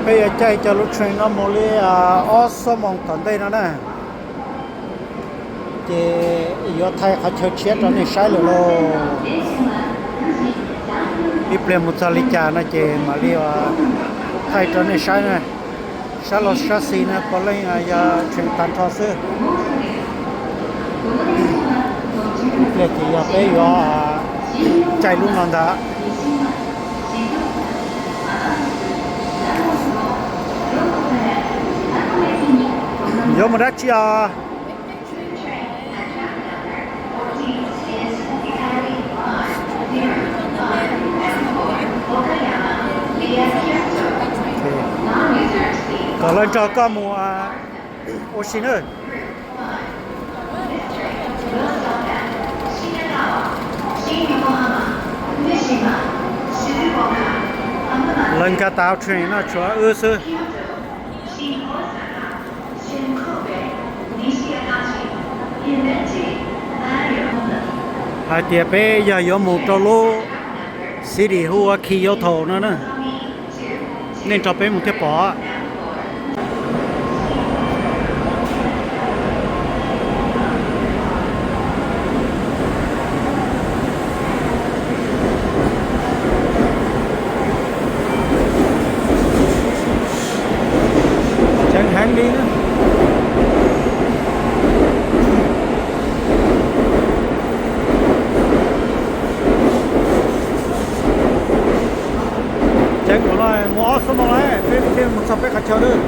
Peb yuav caij cov lub train no mus li ob xuab moos tom ntej no na, ces yuav thaij qhov chaw tshiab rau nej saib lawm lauj. Ib pliag mus txog li cas no ces mam li thaij rau nej saib na. Sab laug sab xis no puav leej yog train tag nrho xwb. Ib pliag ces yog peb yuav caij lub no ntag. Yuav mus dab tsi os? Kom lawv nrog koj mus ua si nawb. Lawv nkag tau train no tshuav wb xwb. Hais tias peb yog yuav mus rau lub city hu ua Kyoto no na, nej nrog peb mus thiaj pom. Tseeb heev li na. Tseeb ua no mus ob xuab moos lawm peb thiaj mus txog peb qhov chaw lawm.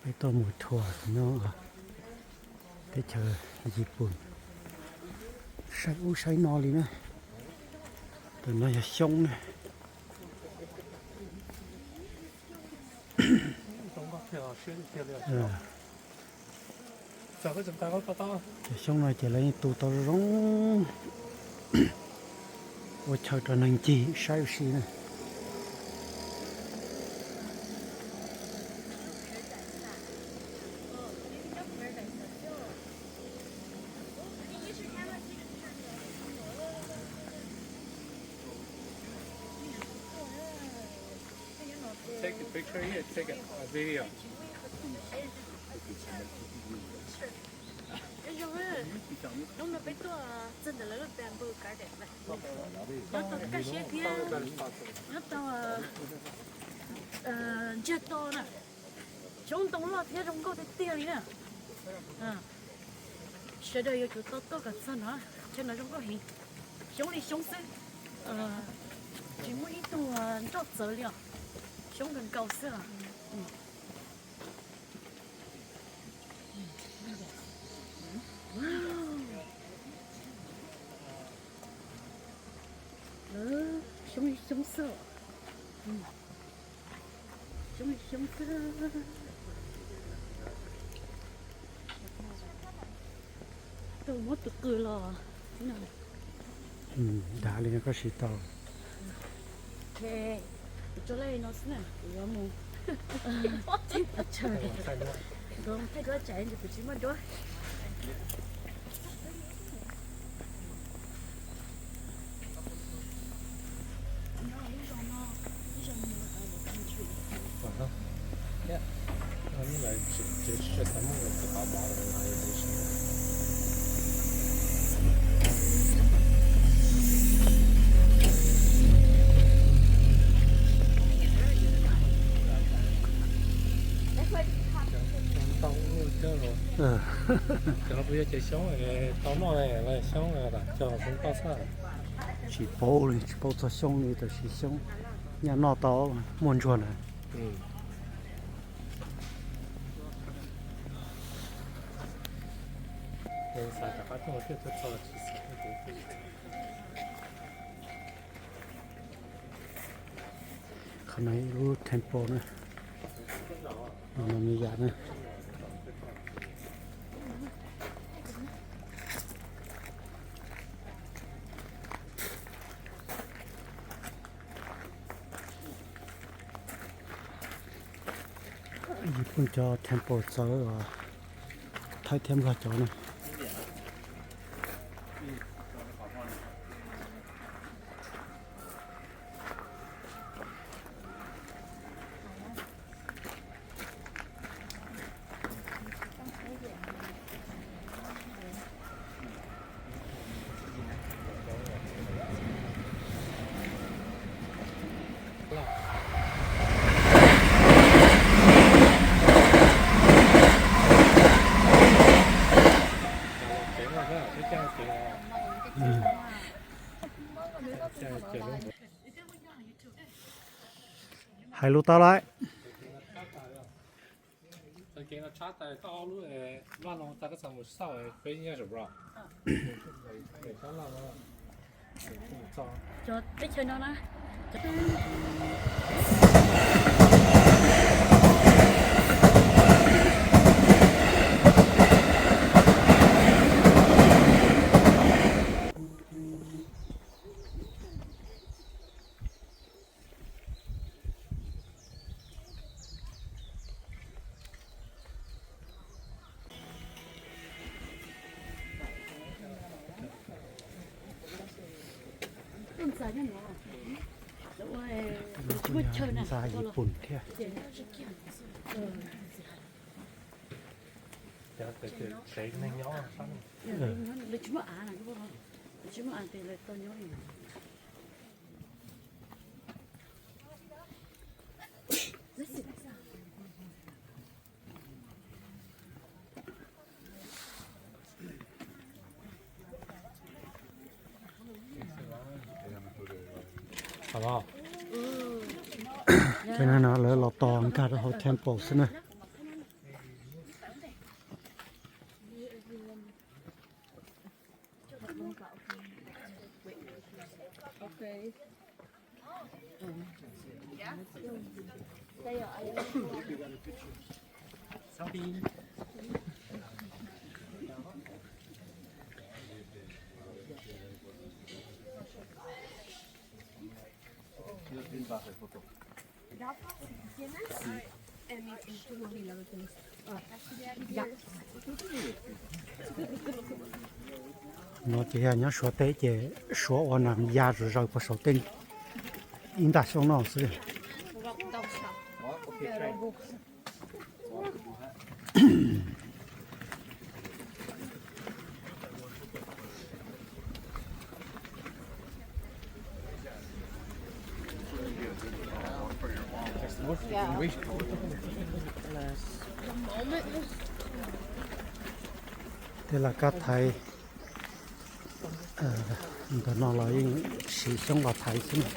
Peb tuaj mus tour no, Teb chaws Yiv Pun saib ub saib no li na. Tus no yog Xyoob na. Cov Xyoob no ces lawv yeej tu tau zoo zoo, ua chaw rau neeg ncig saib ua si na. Take a picture here, take a, a video. Hnub no peb tuaj txog ntawm lawv lub bamboo garden na. Nyob tau kaj siab thiab nyob tau ntsiag to na. Xyoob ntoo loj thiab zoo nkauj tiag tiag li na. Sawv daws yuav tsum tau tuaj kom txog no, chaw no zoo nkauj heev. Xyoob li xyoob xwb, tsis muaj ib tug nroj txawv li os. Xyoob nkaus nkaus xwb os. Xyoob li xyoob xwb. Xyoob li xyoob xwb. Tus muab tus qws los. Dav li no koj siv tau. Kuv tso lej no xwb na, kuv yuav mus thaij duab tsam kuv tsis muaj duab. Cov no puas yog cov xyoob tau noj ne, xyoob cog zoo nkauj xwb. Tsis paub li, tsis paub txog xyoob li, tab sis xyoob nyaj noj tau, muaj ntsuag ntawd. Qhov no ib lub temple na, no me yam na. Yus pheej cov temple txawv, Thaib thiab Nplog cov na. Hais lus tau lawm. Cov teb chaws no na. Ntxa Yij Pun thiab. Lawv tsis muaj av na, lawv tsis muaj av ces lawv tau nyob li. Ces no lawv los tos nkag rau hauv temple xwb na. No ces yog nyob Suav teb ces Suav ua nas ya zom zaws puag saum tej ib ntaj xyoob no xwb. Tej laj kab thaiv ntawm no los yeej siv xyoob los thaiv xwb na.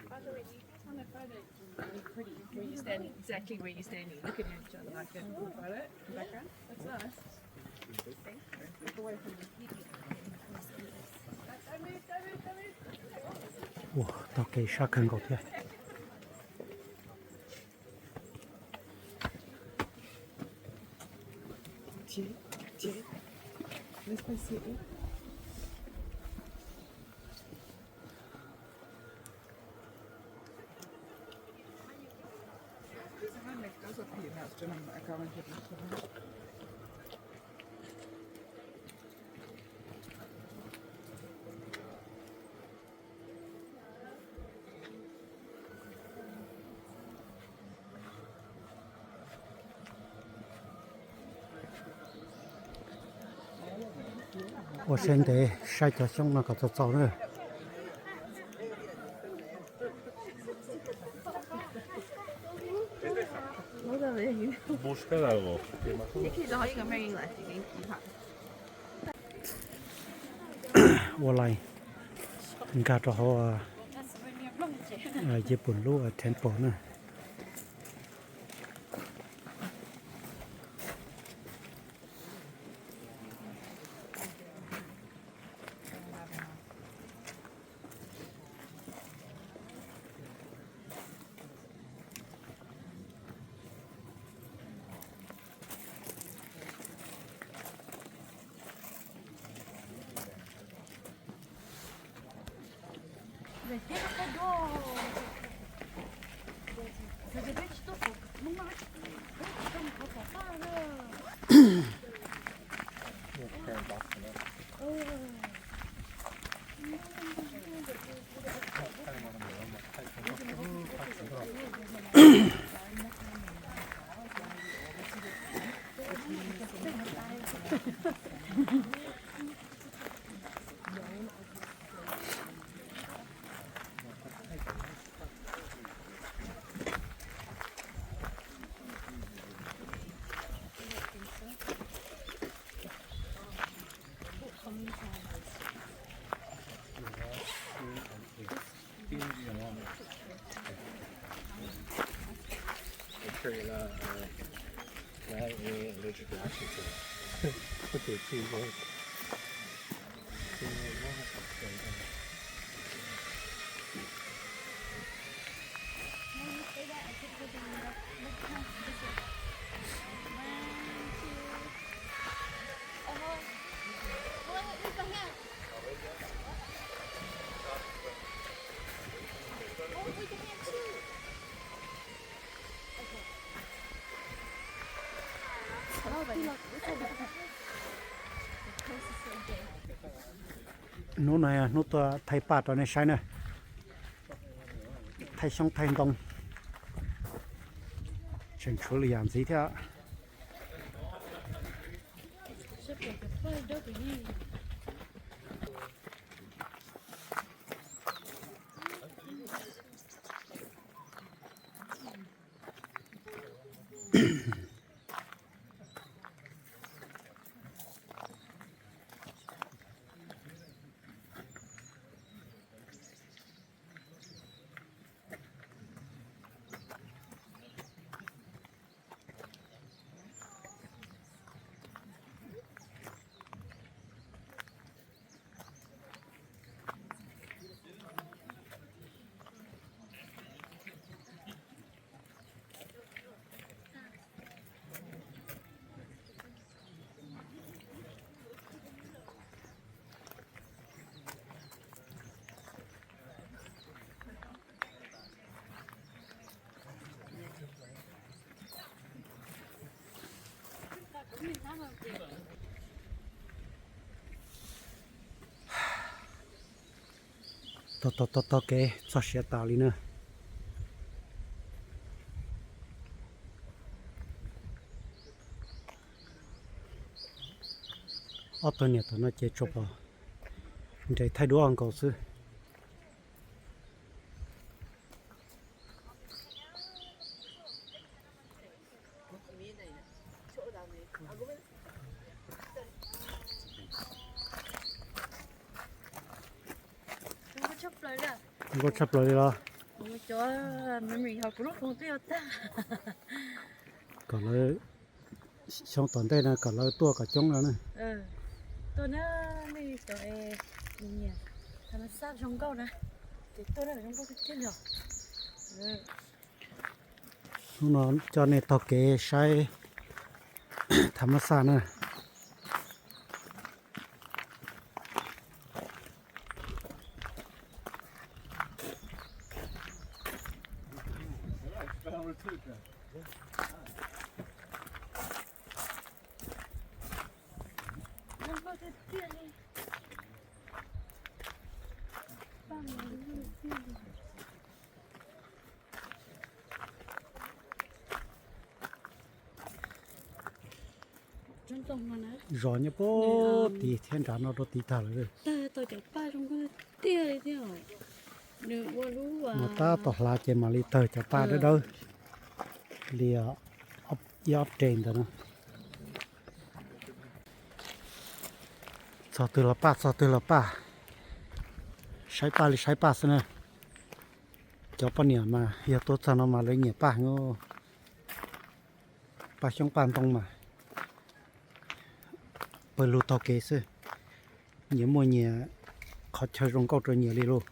By the way, do you guys want a photo? It'd be pretty where you're standing, exactly where you're standing, looking at each other like that. Got it? Background? That's nice. Thank you. Away from the Ua, taug kev sab kawg nkaus thiab. Ua siab ntev saib cov xyoob no kom txaus txaus na. Buscar algo. Ua li nkag rau hauv Yij Pum lub temple na. Hnub no yog hnub tuaj thaij paj rau nej saib na, thaij xyoob thaij ntoo, tseem tshuav lwm yam ntxiv thiab. Tog tog tog tog kev txog siav tas li na. Ob tug niam tawm no ces tsuas pom nres thaij duab nkaus xwb. Nkauj tshaj plaws li los? Cov memory hauv kuv lub koog twb yuav tag. Kom lawv, xyoo tom ntej no kom lawv tuaj kom coob no na. Tuaj na, nej cov nyiam tham ma xaj zoo nkauj na, ces tuaj na, zoo nkauj tiag tiag li os. Hnub no coj nej taug kev saib tham ma xaj na. Zos nyob puag tid thiab nram no rau tid tag lawm. Tawg tau cov paj zoo nkauj tiag li thiab. Nws ua lub, mus tab tom hlav ces mam li tawg cov paj dawb dawb li ib ob re ntawd na. Txog twg los paj, txog twg los paj. Saib paj li saib paj xwb na. Cov poj niam mas yog tuaj txog no mas lawv nyiam paj heev. Paj xyoob paj ntoo mas pawg lug taug kev xwb. Nyias muaj nyias qhov chaw zoo nkauj rau nyias li lauj.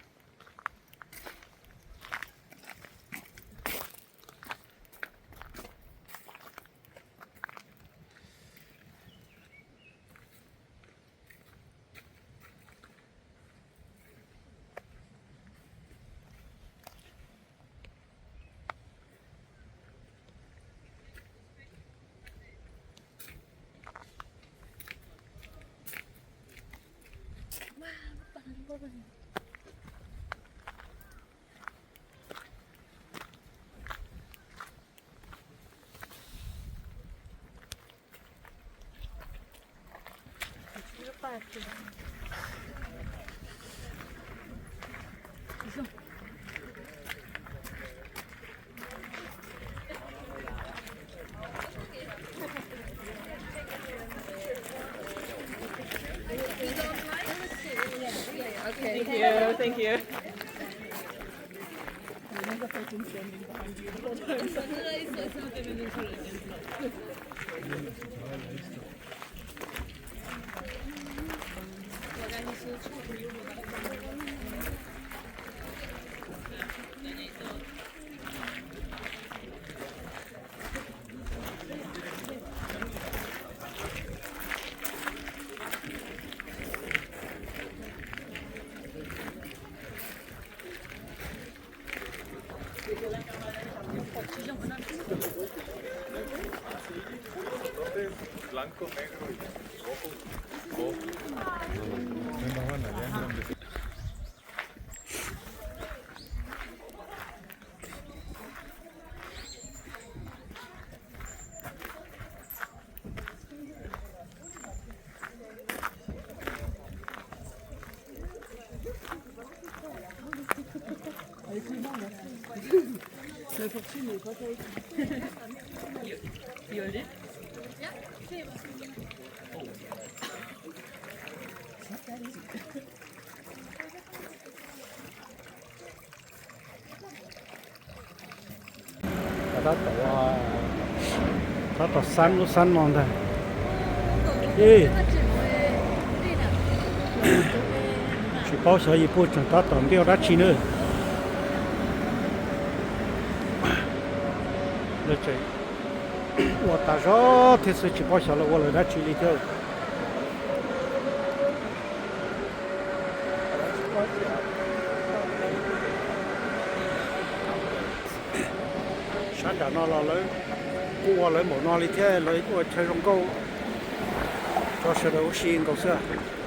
Okay. Thank you, thank you. Blanco, negro y rojo. Tab tom, tab tom xab lub xab no ntag. Tsis paub xyov yim puj tseem tab tom ntiaj dab tsi na. Lawv tseem ua tas zog thiab xwb, tsis paub xyov lawv ua lawv dab tsi li thiab. Sab nram no los lawv kuj ua lawv npaum no li thiab, lawv ua chaw zoo nkauj Tso sawv daws ua si nkaus xwb.